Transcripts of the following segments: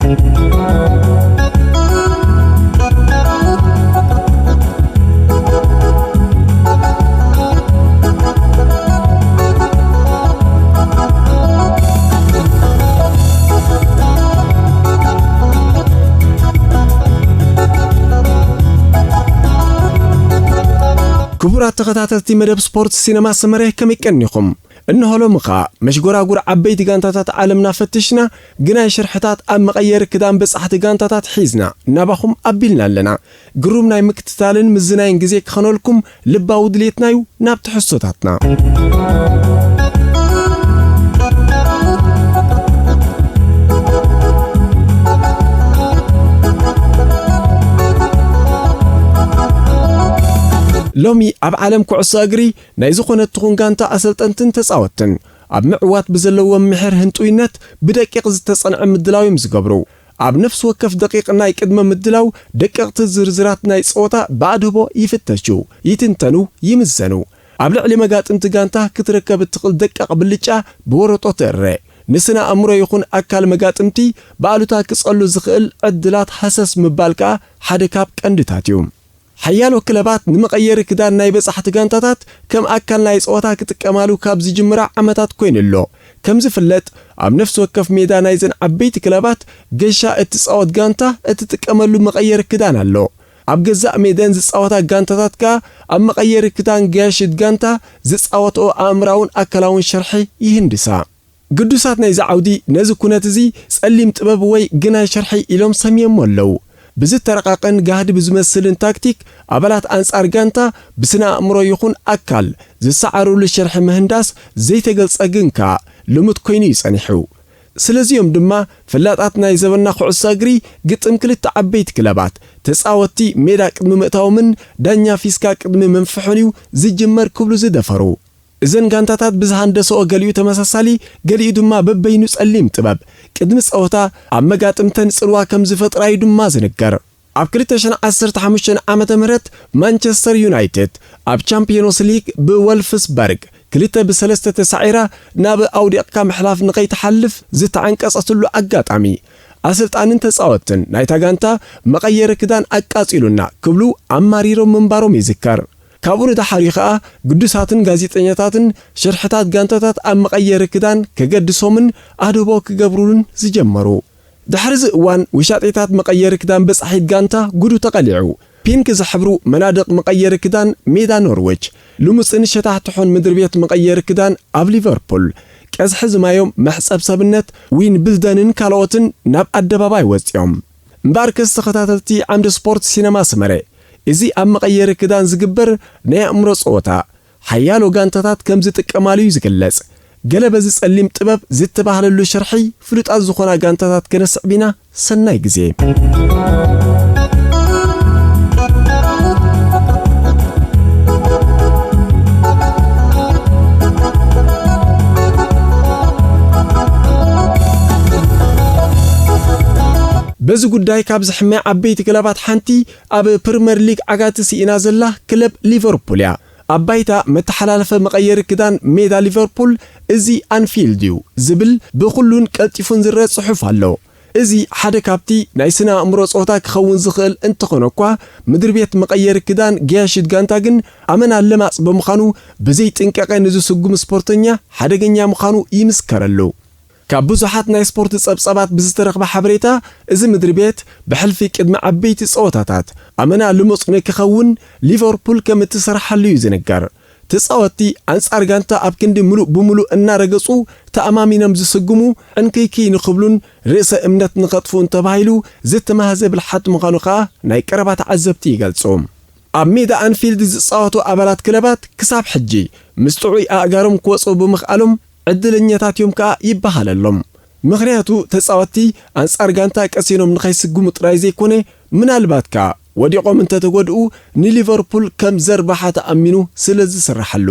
ክቡራት ተኸታተልቲ መደብ ስፖርት ሲነማ ሰመረ፣ ከመይ ቀኒኹም? እንሆ ሎሚ ኸኣ መሽጎራጉር ዓበይቲ ጋንታታት ዓለምና ፈቲሽና፣ ግናይ ሽርሕታት ኣብ መቐየሪ ክዳን በጻሕቲ ጋንታታት ሒዝና ናባኹም ኣቢልና ኣለና። ግሩም ናይ ምክትታልን ምዝናይን ግዜ ክኸነልኩም ልባዊ ድሌትና'ዩ። ናብ ትሕዝቶታትና። ሎሚ ኣብ ዓለም ኩዕሶ እግሪ ናይ ዝኾነት ትኹን ጋንታ ኣሰልጠንትን ተጻወትን ኣብ ምዕዋት ብዘለዎም ምሕር ህንጡይነት ብደቂቕ ዝተጸንዐ ምድላው እዮም ዝገብሩ። ኣብ ነፍሲ ወከፍ ደቂቕ ናይ ቅድመ ምድላው ደቀቕቲ ዝርዝራት ናይ ጸወታ ብኣድህቦ ይፍተሹ፣ ይትንተኑ፣ ይምዘኑ። ኣብ ልዕሊ መጋጥምቲ ጋንታ ክትረከብ እትኽእል ደቃቕ ብልጫ ብወረጦ ትእረ። ንስነ ኣእምሮ ይኹን ኣካል መጋጥምቲ ብኣሉታ ክጸሉ ዝኽእል ዕድላት ሃሰስ ምባል ከኣ ሓደ ካብ ቀንድታት እዩ። ሓያሎ ክለባት ንመቐየሪ ክዳን ናይ በጻሕቲ ጋንታታት ከም ኣካል ናይ ጸወታ ክጥቀማሉ ካብ ዝጅምራ ዓመታት ኮይኑ ኣሎ። ከም ዝፍለጥ፣ ኣብ ነፍሲ ወከፍ ሜዳ ናይዘን ዓበይቲ ክለባት ገሻ እትጻወት ጋንታ እትጥቀመሉ መቐየሪ ክዳን ኣሎ። ኣብ ገዛእ ሜደን ዝጻወታ ጋንታታት ከኣ ኣብ መቐየሪ ክዳን ገያሽት ጋንታ ዝጻወትኦ ኣእምራውን ኣካላውን ሸርሒ ይህንድሳ። ግዱሳት ናይዚ ዓውዲ ነዚ ኩነት እዚ ጸሊም ጥበብ ወይ ግናይ ሸርሒ ኢሎም ሰምዮሞ ኣለዉ። ብዝተረቓቐን ጋህዲ ብዝመስልን ታክቲክ፣ ኣባላት ኣንጻር ጋንታ ብስነ ኣእምሮ ይኹን ኣካል ዝሰዓሩሉ ሸርሒ ምህንዳስ ዘይተገልጸ ግን ከኣ ልሙድ ኮይኑ እዩ ጸኒሑ። ስለዚ'ዮም ድማ ፈላጣት ናይ ዘበንና ኩዕሶ እግሪ ግጥም ክልተ ዓበይቲ ክለባት ተጻወትቲ ሜዳ ቅድሚ ምእታዎምን ዳኛ ፊስካ ቅድሚ መንፍሖን እዩ ዝጅመር ክብሉ ዝደፈሩ። እዘን ጋንታታት ብዝሃንደሰኦ ገሊኡ ተመሳሳሊ፣ ገሊኡ ድማ በበይኑ ጸሊም ጥበብ፣ ቅድሚ ጸወታ ኣብ መጋጥምተን ጽልዋ ከም ዝፈጥራ እዩ ድማ ዝንገር። ኣብ ክልተ ሽሕን ዓሰርተ ሓሙሽተን ዓመተ ምህረት ማንቸስተር ዩናይትድ ኣብ ቻምፒዮንስ ሊግ ብወልፍስበርግ ክልተ ብሰለስተ ተሳዒራ ናብ ኣውዲቕካ ምሕላፍ ንኸይትሓልፍ ዝተዓንቀጸትሉ ኣጋጣሚ፣ ኣሰልጣንን ተጻወትን ናይታ ጋንታ መቐየሪ ክዳን ኣቃጺሉና ክብሉ ኣማሪሮም ምንባሮም ይዝከር። ካብኡ ንደሓር እዩ ኸኣ ግዱሳትን ጋዜጠኛታትን ሽርሕታት ጋንታታት ኣብ መቐየሪ ክዳን ከገድሶምን ኣድህቦ ክገብሩሉን ዝጀመሩ። ድሕሪ እዚ እዋን ውሻጤታት መቐየሪ ክዳን በጻሒት ጋንታ ጉዱ ተቐሊዑ። ፒንክ ዝሕብሩ መናድቕ መቐየሪ ክዳን ሜዳ ኖርዊች፣ ልሙጽን ሸታሕትሖን ምድሪ ቤት መቐየሪ ክዳን ኣብ ሊቨርፑል፣ ቀዝሒ ዝማዮም መሕጸብ ሰብነት ዊምብልደንን ካልኦትን ናብ ኣደባባይ ወጺኦም። እምበኣርከስ ተኸታተልቲ ዓምዲ ስፖርት ሲነማ ሰመረ፣ እዚ ኣብ መቐየሪ ክዳን ዝግበር ናይ ኣእምሮ ጸወታ፣ ሓያሎ ጋንታታት ከም ዝጥቀማሉ እዩ ዝግለጽ። ገለ በዚ ጸሊም ጥበብ ዝተባህለሉ ሽርሒ ፍሉጣት ዝኾና ጋንታታት ከነስዕብ ኢና። ሰናይ ግዜ። በዚ ጉዳይ ካብ ዝሕመያ ዓበይቲ ክለባት ሓንቲ ኣብ ፕሪመር ሊግ ዓጋቲ ስኢና ዘላ ክለብ ሊቨርፑል እያ። ኣብ ባይታ መተሓላለፈ መቐየሪ ክዳን ሜዳ ሊቨርፑል፣ "እዚ ኣንፊልድ እዩ" ዝብል ብኹሉን ቀልጢፉን ዝረአ ጽሑፍ ኣሎ። እዚ ሓደ ካብቲ ናይ ስነ ኣእምሮ ጸወታ ክኸውን ዝኽእል እንተኾነ እኳ፣ ምድሪ ቤት መቐየሪ ክዳን ገያሽት ጋንታ ግን ኣመና ለማጽ ብምዃኑ፣ ብዘይ ጥንቃቐ ንዝስጉም ስፖርተኛ ሓደገኛ ምዃኑ ይምስከረሉ። ካብ ብዙሓት ናይ ስፖርት ጸብጻባት ብዝተረኽበ ሓበሬታ፣ እዚ ምድሪ ቤት ብሕልፊ ቅድሚ ዓበይቲ ጸወታታት ኣመና ልሙጽ ንክኸውን ሊቨርፑል ከም እትሰርሓሉ እዩ ዝንገር። ተጻወትቲ ኣንጻር ጋንታ ኣብ ክንዲ ምሉእ ብምሉእ እናረገጹ ተኣማሚኖም ዝስጉሙ፣ ዕንክይክይ ንኽብሉን ርእሰ እምነት ንኸጥፍኡን ተባሂሉ ዝተማህዘ ብልሓት ምዃኑ ኸኣ ናይ ቀረባ ተዓዘብቲ ይገልጹ። ኣብ ሜዳ ኣንፊልድ ዝጻወቱ ኣባላት ክለባት ክሳብ ሕጂ ምስ ጥዑይ ኣእጋሮም ክወጹ ብምኽኣሎም ዕድለኛታት እዮም ከኣ ይበሃለሎም። ምኽንያቱ ተጻወትቲ ኣንጻር ጋንታ ቀሲኖም ንኸይስጉሙ ጥራይ ዘይኮነ፣ ምናልባት ከኣ ወዲቖም እንተተጎድኡ ንሊቨርፑል ከም ዘርባሓ ተኣሚኑ ስለ ዝስርሓሉ።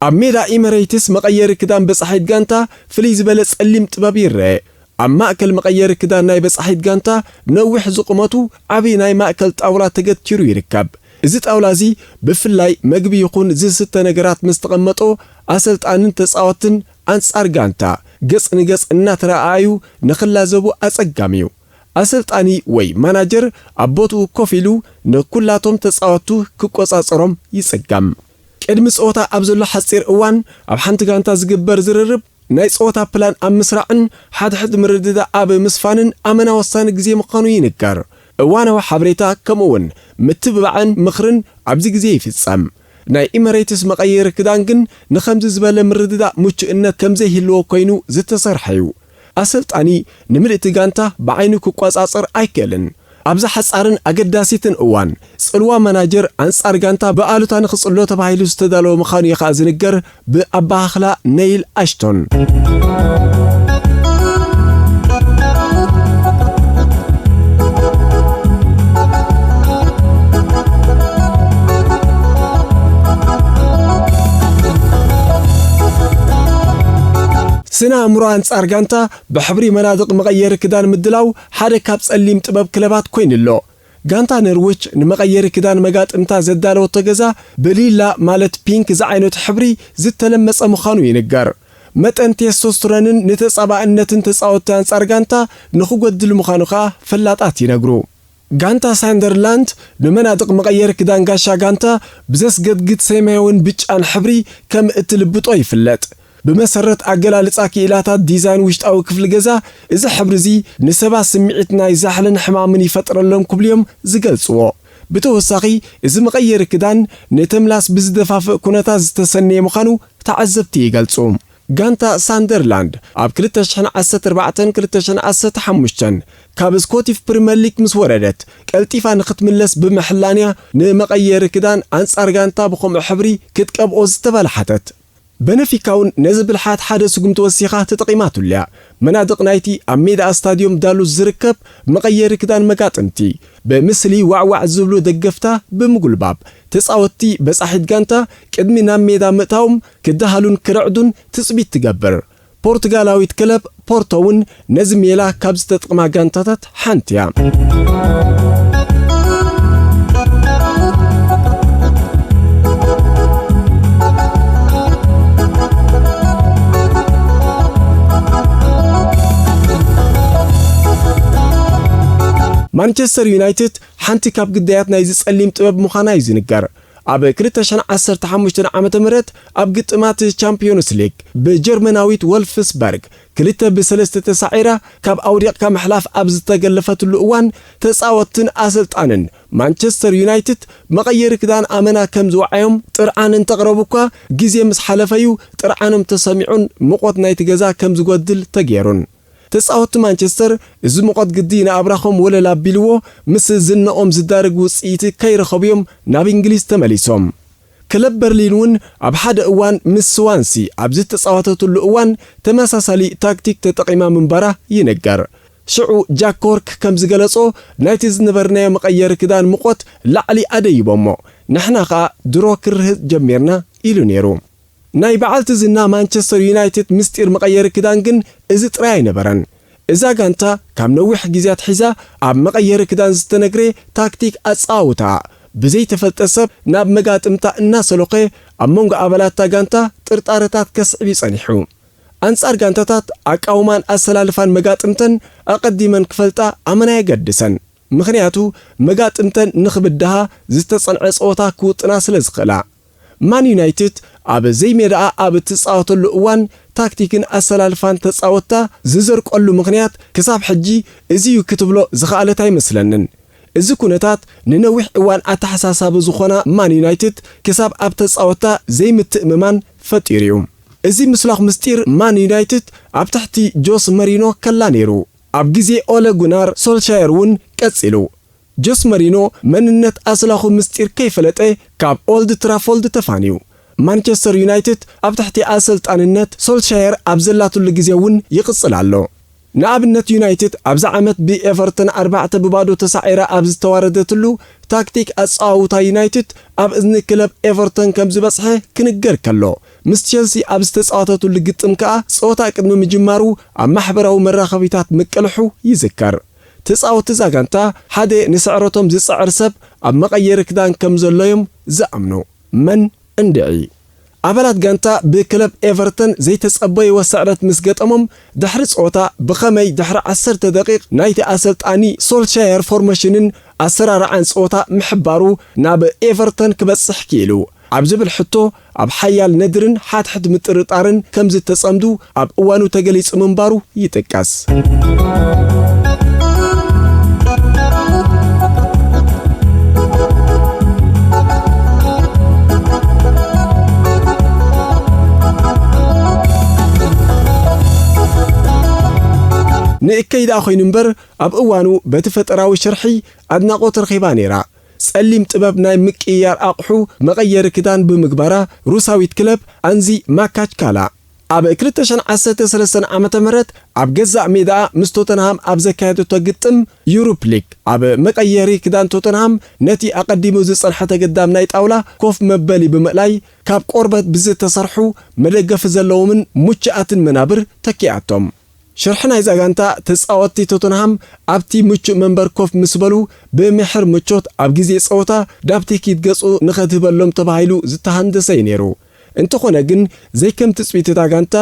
ኣብ ሜዳ ኢመሬትስ መቐየሪ ክዳን በጻሒት ጋንታ ፍልይ ዝበለ ጸሊም ጥበብ ይረአ። ኣብ ማእከል መቐየሪ ክዳን ናይ በጻሒት ጋንታ ነዊሕ ዝቑመቱ ዓቢ ናይ ማእከል ጣውላ ተገቲሩ ይርከብ። እዚ ጣውላ እዚ ብፍላይ መግቢ ይኹን ዝስተ ነገራት ምስ ተቐመጦ፣ ኣሰልጣንን ተጻወትን ኣንጻር ጋንታ ገጽ ንገጽ እናተረኣኣዩ ንኽላዘቡ ኣጸጋሚ እዩ። ኣሰልጣኒ ወይ ማናጀር ኣብ ቦትኡ ኮፍ ኢሉ ንኩላቶም ተጻወቱ ክቆጻጸሮም ይጽገም። ቅድሚ ጸወታ ኣብ ዘሎ ሓጺር እዋን ኣብ ሓንቲ ጋንታ ዝግበር ዝርርብ ናይ ጸወታ ፕላን ኣብ ምስራዕን ሓድሕድ ምርድዳእ ኣብ ምስፋንን ኣመና ወሳኒ ግዜ ምዃኑ ይንገር። እዋናዊ ሓበሬታ ከምኡውን ምትብባዕን ምኽርን ኣብዚ ግዜ ይፍጸም። ናይ ኢመሬትስ መቐየሪ ክዳን ግን ንኸምዚ ዝበለ ምርድዳእ ምቹእነት ከም ዘይህልዎ ኮይኑ ዝተሰርሐ እዩ። ኣሰልጣኒ ንምልእቲ ጋንታ ብዓይኑ ክቆጻጸር ኣይክእልን። ኣብዛ ሓጻርን ኣገዳሲትን እዋን፣ ጽልዋ ማናጀር ኣንጻር ጋንታ ብኣሉታ ንኽጽሎ ተባሂሉ ዝተዳለወ ምዃኑ እዩ ኸኣ ዝንገር ብኣበሃኽላ ነይል ኣሽቶን። ስነ ኣእምሮ ኣንጻር ጋንታ ብሕብሪ መናድቕ መቐየሪ ክዳን ምድላው ሓደ ካብ ጸሊም ጥበብ ክለባት ኮይኑ ኣሎ። ጋንታ ነርዊች ንመቐየሪ ክዳን መጋጥምታ ዘዳለወቶ ገዛ ብሊላ ማለት ፒንክ ዝዓይነቱ ሕብሪ ዝተለመጸ ምዃኑ ይንገር። መጠን ቴስቶስትሮንን ንተጻባእነትን ተጻወትቲ ኣንጻር ጋንታ ንኽጎድል ምዃኑ ኸኣ ፈላጣት ይነግሩ። ጋንታ ሳንደርላንድ ንመናድቕ መቐየሪ ክዳን ጋሻ ጋንታ ብዘስገድግድ ሰማያውን ብጫን ሕብሪ ከም እትልብጦ ይፍለጥ። ብመሰረት ኣገላልጻ ክኢላታት ዲዛይን ውሽጣዊ ክፍሊ ገዛ፣ እዚ ሕብሪ እዚ ንሰባት ስምዒት ናይ ዛሕልን ሕማምን ይፈጥረሎም ክብሉ እዮም ዝገልጽዎ። ብተወሳኺ፣ እዚ መቐየሪ ክዳን ንተምላስ ብዝደፋፍእ ኩነታት ዝተሰነየ ምዃኑ ተዓዘብቲ ይገልጹ። ጋንታ ሳንደርላንድ ኣብ ክልተ ሽሕን ዓሰርተ ኣርባዕተን ክልተ ሽሕን ዓሰርተ ሓሙሽተን ካብ ስኮቲፍ ፕሪመር ሊግ ምስ ወረደት፣ ቀልጢፋ ንኽትምለስ ብምሕላንያ ንመቐየሪ ክዳን ኣንጻር ጋንታ ብኸምኡ ሕብሪ ክትቀብኦ ዝተባላሓተት። በነፊካ እውን ነዚ ብልሓት ሓደ ስጉምቲ ወሲኻ ተጠቒማትሉ እያ። መናድቕ ናይቲ ኣብ ሜዳ ስታድዮም ዳሉስ ዝርከብ መቐየሪ ክዳን መጋጥምቲ፣ ብምስሊ ዋዕዋዕ ዝብሉ ደገፍታ ብምጉልባብ፣ ተጻወትቲ በጻሒት ጋንታ ቅድሚ ናብ ሜዳ ምእታዎም ክደሃሉን ክርዕዱን ትጽቢት ትገብር። ፖርቱጋላዊት ክለብ ፖርቶ እውን ነዚ ሜላ ካብ ዝተጠቕማ ጋንታታት ሓንቲ እያ። ማንቸስተር ዩናይትድ ሓንቲ ካብ ግዳያት ናይዚ ጸሊም ጥበብ ምዃና እዩ ዝንገር። ኣብ ክልተ ሽሕን ዓሰርተ ሓሙሽተን ዓመተ ምህረት ኣብ ግጥማት ቻምፕዮንስ ሊግ ብጀርመናዊት ወልፍስበርግ ክልተ ብሰለስተ ተሳዒራ ካብ ኣውዲቕካ ምሕላፍ ኣብ ዝተገለፈትሉ እዋን፣ ተጻወትን ኣሰልጣንን ማንቸስተር ዩናይትድ መቐየሪ ክዳን ኣመና ከም ዝወዓዮም ጥርዓን እንተቕረቡ እኳ፣ ግዜ ምስ ሓለፈዩ ጥርዓኖም ተሰሚዑን ሙቐት ናይቲ ገዛ ከም ዝጎድል ተገይሩን። ተጻወትቲ ማንቸስተር፣ እዚ ሙቐት ግዲ ንኣብራኾም ወለል ኣቢልዎ፣ ምስ ዝናኦም ዝዳረግ ውጽኢት ከይረኸቡ'ዮም ናብ እንግሊዝ ተመሊሶም። ክለብ በርሊን እውን ኣብ ሓደ እዋን ምስ ስዋንሲ ኣብ ዝተጻወተትሉ እዋን ተመሳሳሊ ታክቲክ ተጠቒማ ምንባራ ይንገር። ሽዑ ጃክ ኮርክ ከም ዝገለጾ፣ ናይቲ ዝነበርናዮ መቐየሪ ክዳን ሙቐት ላዕሊ ኣደይቦሞ፣ ንሕና ኸኣ ድሮ ክርህጽ ጀሚርና ኢሉ ነይሩ። ናይ በዓልቲ ዝና ማንቸስተር ዩናይትድ ምስጢር መቐየሪ ክዳን ግን እዚ ጥራይ ኣይነበረን። እዛ ጋንታ ካብ ነዊሕ ግዜያት ሒዛ ኣብ መቐየሪ ክዳን ዝተነግረ ታክቲክ ኣጻውታ ብዘይተፈልጠ ሰብ ናብ መጋጥምታ እናሰሎኸ ኣብ መንጎ ኣባላታ ጋንታ ጥርጣረታት ከስዕብ እዩ ጸኒሑ። ኣንጻር ጋንታታት ኣቃውማን ኣሰላልፋን መጋጥምተን ኣቐዲመን ክፈልጣ ኣመና የገድሰን። ምኽንያቱ መጋጥምተን ንኽብድሃ ዝተጸንዐ ጸወታ ክውጥና ስለ ዝኽእላ። ማን ዩናይትድ ኣብ ዘይሜዳኣ ኣብ እትጻወተሉ እዋን ታክቲክን ኣሰላልፋን ተጻወትታ ዝዘርቀሉ ምኽንያት ክሳብ ሕጂ እዚ እዩ ክትብሎ ዝኸኣለት ኣይመስለንን። እዚ ኩነታት ንነዊሕ እዋን ኣተሓሳሳቢ ዝኾና ማን ዩናይትድ ክሳብ ኣብ ተጻወትታ ዘይምትእምማን ፈጢሩ እዩ። እዚ ምስላኽ ምስጢር ማን ዩናይትድ ኣብ ትሕቲ ጆስ መሪኖ ከላ ነይሩ። ኣብ ግዜ ኦለ ጉናር ሶልሻየር እውን ቀጺሉ። ጆስ መሪኖ መንነት ኣስላኹ ምስጢር ከይፈለጠ ካብ ኦልድ ትራፎልድ ተፋንዩ። ማንቸስተር ዩናይትድ ኣብ ትሕቲ ኣሰልጣንነት ሶልሻየር ኣብ ዘላትሉ ግዜ እውን ይቕጽል ኣሎ። ንኣብነት ዩናይትድ ኣብዚ ዓመት ብኤቨርተን ኣርባዕተ ብባዶ ተሳዒራ ኣብ ዝተዋረደትሉ ታክቲክ ኣጸዋውታ ዩናይትድ ኣብ እዝኒ ክለብ ኤቨርተን ከም ዝበጽሐ ክንገር ከሎ፣ ምስ ቸልሲ ኣብ ዝተጻወተትሉ ግጥም ከኣ ጸወታ ቅድሚ ምጅማሩ ኣብ ማሕበራዊ መራኸቢታት ምቅልሑ ይዝከር። ተጻወትቲ እዛ ጋንታ ሓደ ንስዕረቶም ዝጽዕር ሰብ ኣብ መቐየሪ ክዳን ከም ዘሎ'ዮም ዝኣምኑ። መን እንድዒ። ኣባላት ጋንታ ብክለብ ኤቨርተን ዘይተጸበይዎ ስዕረት ምስ ገጠሞም፣ ድሕሪ ጸወታ ብኸመይ ድሕሪ ዓሰርተ ደቂቕ ናይቲ ኣሰልጣኒ ሶልሻየር ፎርመሽንን ኣሰራርዓን ጸወታ ምሕባሩ ናብ ኤቨርተን ክበጽሕ ክኢሉ ኣብ ዝብል ሕቶ፣ ኣብ ሓያል ነድርን ሓድሕድ ምጥርጣርን ከም ዝተጸምዱ ኣብ እዋኑ ተገሊጹ ምንባሩ ይጥቀስ። ንእከይ ደኣ ኮይኑ እምበር፣ ኣብ እዋኑ በቲ ፈጠራዊ ሽርሒ ኣድናቖት ረኺባ ነይራ። ጸሊም ጥበብ ናይ ምቅይያር ኣቕሑ መቐየሪ ክዳን ብምግባራ፣ ሩሳዊት ክለብ ኣንዚ ማካችካላ ኣብ ክልተ ሽሕን ዓሰርተ ሰለስተን ዓመተ ምህረት ኣብ ገዛእ ሜዳኣ ምስ ቶተንሃም ኣብ ዘካየደቶ ግጥም ዩሮፕ ሊግ፣ ኣብ መቐየሪ ክዳን ቶተንሃም ነቲ ኣቐዲሙ ዝጸንሐ ተገዳም ናይ ጣውላ ኮፍ መበሊ ብምእላይ፣ ካብ ቆርበት ብዝተሰርሑ መደገፊ ዘለዎምን ምቹኣትን መናብር ተኪኣቶም። ሽርሒ ናይዛ ጋንታ፣ ተጻወትቲ ቶተንሃም ኣብቲ ምቹእ መንበር ኮፍ ምስ በሉ፣ ብምሕር ምቾት ኣብ ግዜ ጸወታ ዳፕቲኪት ገጹ ንኸትህበሎም ተባሂሉ ዝተሃንደሰ እዩ ነይሩ። እንተኾነ ግን፣ ዘይከም ትጽቢት እታ ጋንታ፣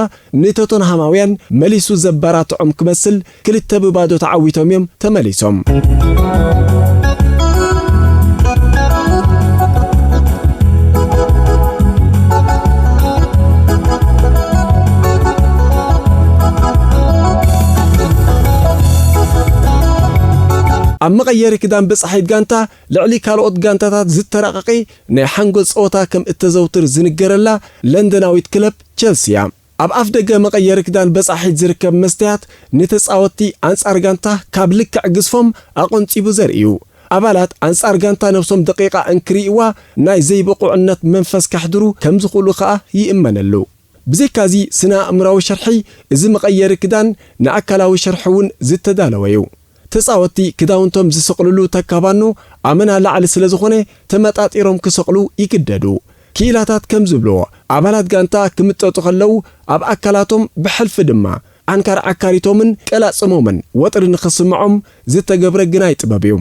ንቶተንሃማውያን መሊሱ ዘበራትዖም ክመስል፣ ክልተ ብባዶ ተዓዊቶም እዮም ተመሊሶም። ኣብ መቐየሪ ክዳን በጻሒት ጋንታ፣ ልዕሊ ካልኦት ጋንታታት ዝተራቐቐ ናይ ሓንጎል ጸወታ ከም እተዘውትር ዝንገረላ ለንደናዊት ክለብ ቸልሲ እያ። ኣብ ኣፍደገ መቐየሪ ክዳን በጻሒት ዝርከብ መስትያት፣ ንተጻወትቲ ኣንጻር ጋንታ ካብ ልክዕ ግዝፎም ኣቖንጺቡ ዘርኢ እዩ። ኣባላት ኣንጻር ጋንታ ነብሶም ደቂቓ እንክርእይዋ፣ ናይ ዘይብቑዕነት መንፈስ ከሕድሩ ከም ዝኽእሉ ከኣ ይእመነሉ። ብዘይካዚ፣ ስነ ኣእምራዊ ሽርሒ፣ እዚ መቐየሪ ክዳን ንኣካላዊ ሽርሒ እውን ዝተዳለወ እዩ። ተጻወትቲ ክዳውንቶም ዝሰቕልሉ ተካባኖ ኣመና ላዕሊ ስለ ዝኾነ፣ ተመጣጢሮም ክሰቕሉ ይግደዱ። ክኢላታት ከም ዝብልዎ፣ ኣባላት ጋንታ ክምጠጡ ከለዉ፣ ኣብ ኣካላቶም ብሕልፊ ድማ ዓንካር ዓካሪቶምን ቀላጽሞምን ወጥሪ ንኽስምዖም ዝተገብረ ግናይ ጥበብ እዩ።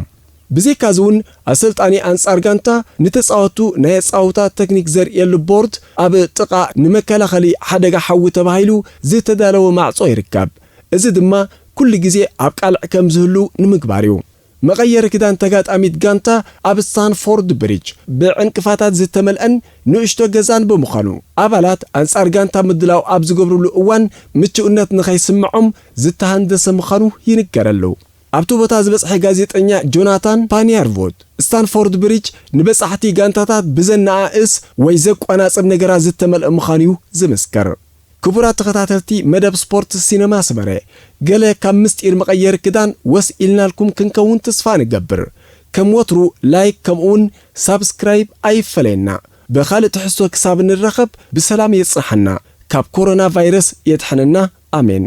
ብዘይካዚ እውን፣ ኣሰልጣኒ ኣንጻር ጋንታ ንተጻወቱ ናይ ኣጻውታ ተክኒክ ዘርእየሉ ቦርድ ኣብ ጥቓ ንመከላኸሊ ሓደጋ ሓዊ ተባሂሉ ዝተዳለወ ማዕጾ ይርከብ። እዚ ድማ ኩሉ ግዜ ኣብ ቃልዕ ከም ዝህሉ ንምግባር እዩ። መቐየሪ ክዳን ተጋጣሚት ጋንታ ኣብ ስታንፎርድ ብሪጅ ብዕንቅፋታት ዝተመልአን ንእሽቶ ገዛን ብምዃኑ፣ ኣባላት ኣንጻር ጋንታ ምድላው ኣብ ዝገብርሉ እዋን ምቹእነት ንኸይስምዖም ዝተሃንደሰ ምዃኑ ይንገረሉ። ኣብቲ ቦታ ዝበጽሐ ጋዜጠኛ ጆናታን ፓኒያርቮት፣ ስታንፎርድ ብሪጅ ንበጻሕቲ ጋንታታት ብዘነኣእስ ወይ ዘቋናጽብ ነገራት ዝተመልአ ምዃኑ እዩ ዝምስክር። ክቡራት ተኸታተልቲ መደብ ስፖርት ሲነማ ኣስመረ፣ ገለ ካብ ምስጢር መቐየሪ ክዳን ወስ ኢልናልኩም ክንከውን ተስፋ ንገብር። ከም ወትሩ ላይክ ከምኡውን ሳብስክራይብ ኣይፈለየና። ብኻልእ ትሕዝቶ ክሳብ እንራኸብ ብሰላም የጽንሓና፣ ካብ ኮሮና ቫይረስ የድሕነና። ኣሜን።